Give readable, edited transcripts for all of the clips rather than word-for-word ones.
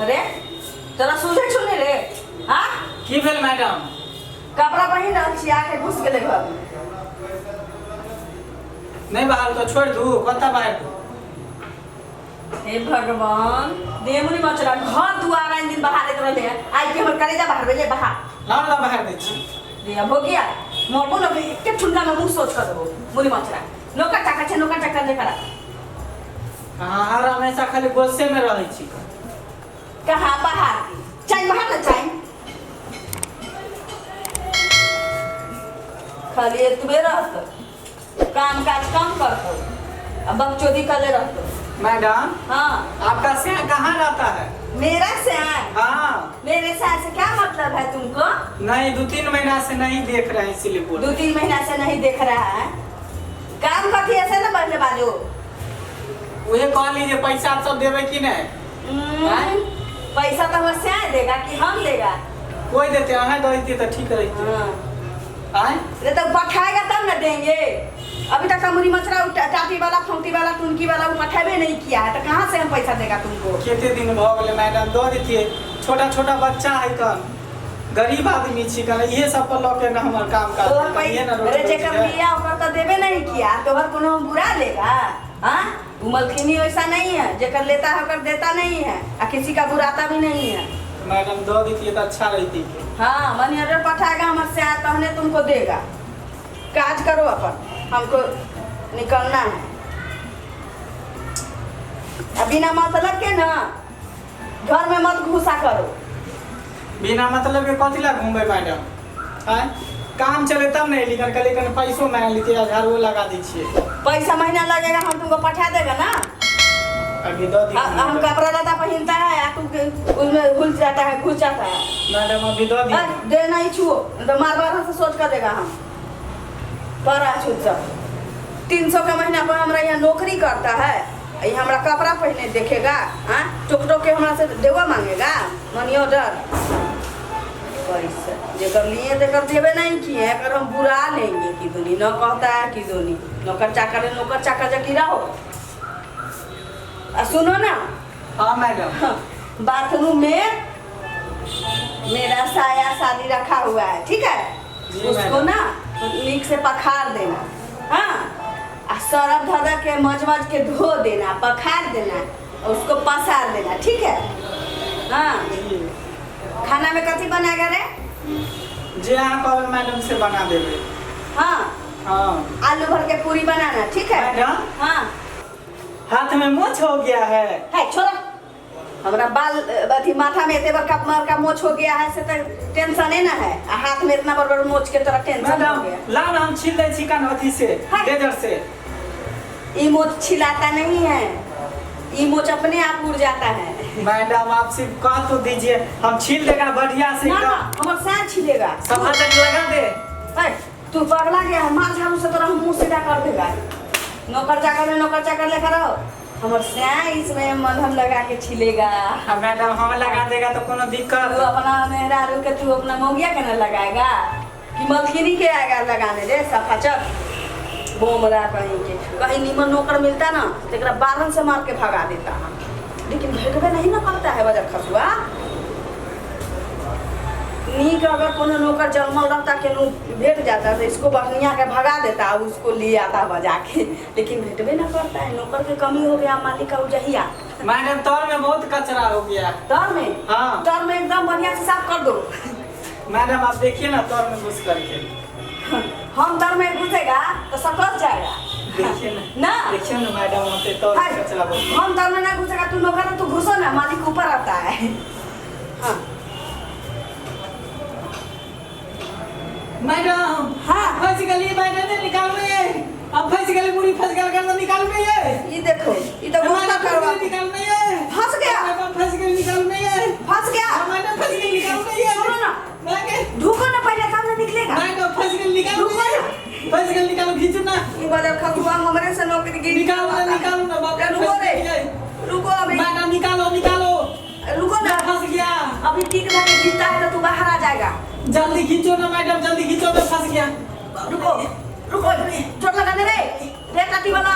अरे तोरा सुझै छौ नहि रे? हाँ, की भेल मैडम? कपड़ा पहिन रहल छी, आके घुस गेलै घर में। नहीं बाहर तो छोड़ दू, कत्ता बाहर दू? हे भगवान, देमुनी मचरा घर दुआर आइन दिन बाहर रहले है, आई के हमर कलेजा बाहर भेले बाहर। लाओ ना, बाहर दै छी। रे हो गया मरबो न, एके ठुनका में मुंह सोच कर देबो। मुनी मचरा नौकर चाकर छै, नौकर चाकर जे करा। अहाँ हर हमेशा खाली गुस्से में रहै छी। कहाँ बाहर चाहे बाहर न चाहे, खाली एतबे रहत, काम काज कम करतो आ बकचोदी करले रहतो। मैडम। हाँ। आपका सिया कहाँ रहता है? मेरा सयान? हाँ। मेरे सयान से क्या मतलब है तुमको? नहीं, 2-3 महीना से नहीं देख रहे हैं, इसीलिए बोल। 2-3 महीना से नहीं देख रहा है, काम कथी ऐसे ना बढ़ले बाजू। वही कह लीजिए, पैसा सब देवे कि नहीं? पैसा तो हमर सयान देगा कि हम देगा? कोई देते, अहाँ देते तो ठीक रहते। हाँ। आए? अरे तो पठाएगा तब ना देंगे। अभी तक अमूरी मचरा टाटी वाला, फौटी वाला, टुनकी वाला वो पठाबे नहीं किया है, तो कहाँ से हम पैसा देगा तुमको? कते दिन भऽ गेलै मैडम, दऽ देतियै। छोटा छोटा बच्चा है कन, गरीब आदमी छी कन, इहे सब पर लऽ के ने हमर काम काज तोहर इहे ने पैसा, अरे रोटी जेकर रोटी है। लिया ओकर तो देबे नहीं किया, तोहर कोनो हम बुरा लेगा? हाँ, वो मलकिनी वैसा नहीं है, जेकर लेता है ओकर देता नहीं है आ किसी का बुराता भी नहीं है। मैडम, दऽ देतियै तऽ अच्छा रहितै। हाँ, मनी ऑर्डर पठाएगा हमर से तहने तुमको देगा। काज करो अपन, हमको निकलना है। आ बिना मतलब के ना घर में मत घुसा करो। बिना मतलब के कथी ला घूमबै मैडम? आँय, काम चले तब ने एली, कहलियै कनि पैसो मांगि लेतियै आ झाड़ुओ लगा दै छियै। पैसा महीना लगेगा, हम तुमको पठा देगा ना। अभी दऽ दियौ। हम कपड़ा लत्ता पहनता है आ तू उसमें घुस जाता है, घुस जाता है। मैडम, अभी दऽ दियौ। अरे, दे नहीं छुओ तो मार बार से सोच कर देगा हम। पड़ा छूत सब 300 का महीना पर हमरा यहाँ नौकरी करता है, ये हमरा कपड़ा पहने देखेगा? हाँ, टोक टोक के हमरा से देवा मांगेगा मनी ऑर्डर पैसा। जेकर लिए तेकर देबे नहीं किए, अगर हम बुरा लेंगे कि दुनी न कहता है कि दुनी नौकर चाकर है, नौकर चाकर जकी रहो। आ सुनो ना। हाँ मैडम। बाथरूम में मेरा साया साड़ी रखा हुआ है, ठीक है? जी उसको मैडम। ना नीक से पखार देना। हाँ, आ सरफ धर के मज मज के धो देना, पखार देना और उसको पसार देना, ठीक है? हाँ। जी। खाना में कथी बनाएगा रे? जे अहाँ कहबै मैडम से बना देबै। हाँ। हाँ। आलू भर के पूरी बनाना, ठीक है? मैडम। हाँ। हाथ में मोछ हो गया है। है छोड़ा, हमरा बाल अथी माथा में एते बड़का बड़का मोछ हो गया है से तो टेंशन ना है, आ हाथ में इतना बड़ बड़ मोछ के तोरा टेंशन हो मैडम गया। लाओ ना, हम छील दै छी कान अथी से। हाँ। लेजर से। ई मोछ छिलाता नहीं है, ई मोछ अपने आप उड़ जाता है। मैडम, आप सिर्फ कह तो दीजिए, हम छील देगा बढ़िया से। ना ना। एकदम। हमर साँझ छिलेगा। सफा तक लगा दे। ऐ, तू पगला गया है? मार झाड़ू से तोरा हम मुंह सीधा कर देगा। नौकर चाकर में नौकर चाकर लेकर आओ, हमर साँझ इसमें मलहम लगा के छिलेगा। अब मैडम, हम लगा देगा तो कोनो तू दिक्कत? अपना मेहरारू के, तू अपना मौगिया के ना लगाएगा कि मलकिनी के आएगा लगाने रे? सफा चल बोमरा कहीं के। कहीं नीमन नौकर मिलता ना तो एकरा बारन से मार के भगा देता हम, लेकिन भेटबे नहीं ना करता है। बजर खसुआ नीक अगर कोनो नौकर जन्मल रहता के नु भेट जाता तो इसको बढ़िया के भगा देता और उसको ले आता बजा के, लेकिन भेटबे ना करता है। नौकर के कमी हो गया, मालिक का उजहिया। मैडम, तर में बहुत कचरा हो गया। तर में? हाँ। तर में एकदम बढ़िया से साफ कर दो। मैडम, आप देखिए ना तर में घुस करके। हम तर में घुसेगा तो सकल जाएगा। देखिए ना। ना। देखिए ना मैडम, होते तर में कचरा बहुत। हम तर में ना घुसेगा, तू नौकर है, तू घुसो ना, मालिक ऊपर आता है। हाँ। मैडम। हाँ। फंस गई मैडम, ने निकाल में ये, अब फंस गई, मुड़ी फंस गई, कर निकाल में ये। ये देखो, ये तो गुस्सा करवा निकाल में ये। फंस गया। मैडम, फंस गई, निकाल में ये। फंस गया। मैडम, फंस गई, निकाल में ये। सुनो ना। मैं ढूको ना पहले, तब ना निकलेगा। मैडम, फंस गई, निकाल रुको में ये। फंस गई, निकालो, खींचो ना। ये बदल खसुआ हमरे से नौकरी गिरी। निकालो ना, निकालो ना बाप रे, रुको फंस रे। गई ये। रुको अभी। मैडम, निकालो, निकालो। रुको ना। मैं फंस गया। अभी टिक धके खींचता है तो तू बाहर आ जाएगा। जल्दी खींचो ना मैडम, जल्दी खींचो, मैं फंस गया। रुको रुको, चोट लगाने रे रे काटी वाला।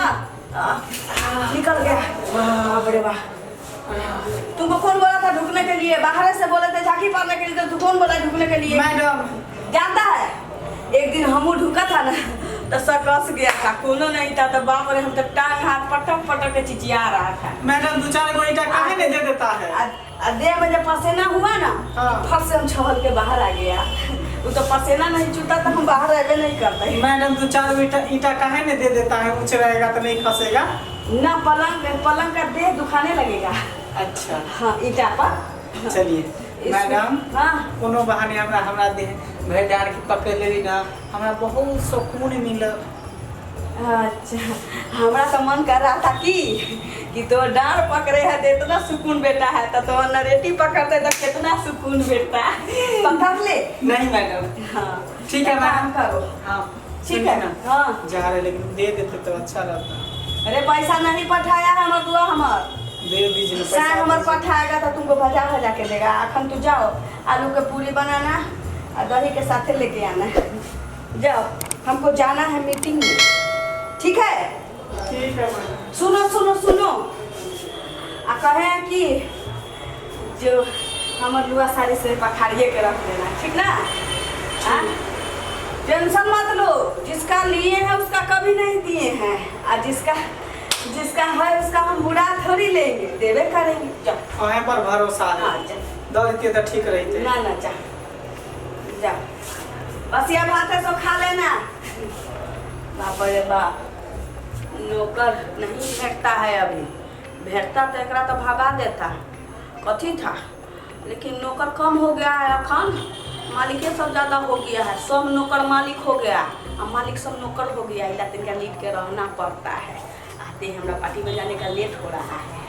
निकल गया, वाह बड़े वाह। तुमको कौन बोला था ढुकने के लिए? बाहर से बोले थे झांकी पारने के लिए, तो तू कौन बोला ढुकने के लिए? मैडम। जानता है, एक दिन हमू ढुका था ना तो सकस गया था, कोनो नहीं था तो बाप रे, हम तो टांग हाथ पटक पटक के चिचिया रहा था। मैडम, दो चार गो ईटा काहे नहीं दे देता है? आ देह में जब पसीना हुआ ना, हाँ। फट से हम छहल के बाहर आ गया। वो तो पसीना नहीं चूता तो हम बाहर आबे नहीं करते। मैडम, दो चार गो ईटा ईटा काहे नहीं दे देता है? ऊंच रहेगा तो नहीं खसेगा। ना, पलंग पलंग का देह दुखाने लगेगा। अच्छा। हाँ, ईटा पर। चलिए मैडम। हाँ। कोनो बहाने हमरा हमरा देह भरि डार के पकड़ लेली ना, हमरा बहुत सुकून मिलल। अच्छा, हमरा तो मन कर रहा था कि तो डांड पकड़े है तो इतना सुकून बेटा है, तो नरेटी पकड़ते तो कितना सुकून बेटा। पकड़ ले। नहीं मैडम। हाँ। ठीक है एक काम मैडम। करो। हाँ। ठीक सुनिए है ना। हाँ। जा रहे, लेकिन दे देते तो अच्छा रहता। अरे, पैसा नहीं पठाया है हमर दुआ हमर। दे दीजिए ना पैसा। साय हमर दीजिए। पठाएगा तो तुमको भजा भजा के देगा। अखन तू जाओ, आलू के पूरी बनाना और दही के साथे लेके आना। जाओ, हमको जाना है मीटिंग में, ठीक है? ठीक है मैडम। सुनो सुनो सुनो, आ कहे हैं कि जो हमर लुआ साड़ी से पखाड़िए के रख देना, ठीक ना? हाँ, टेंशन मत लो। जिसका लिए हैं उसका कभी नहीं दिए हैं, और जिसका जिसका है उसका हम बुरा थोड़ी लेंगे, देवे करेंगे। जाओ। अहें पर भरोसा है। हाँ, जा। दऽ देतियै तऽ ठीक रहितै। ना ना, जा जा, बसिया भात है सो खा लेना। बाप रे बाप, नौकर नहीं भेटता है अभी। भेटता तो एकरा तो भगा देता कथी था, लेकिन नौकर कम हो गया है अखन, मालिके सब ज़्यादा हो गया है। सब नौकर मालिक हो गया और मालिक सब नौकर हो गया। इला तिनका लीड के रहना पड़ता है। आते हैं, हमरा पार्टी में जाने का लेट हो रहा है।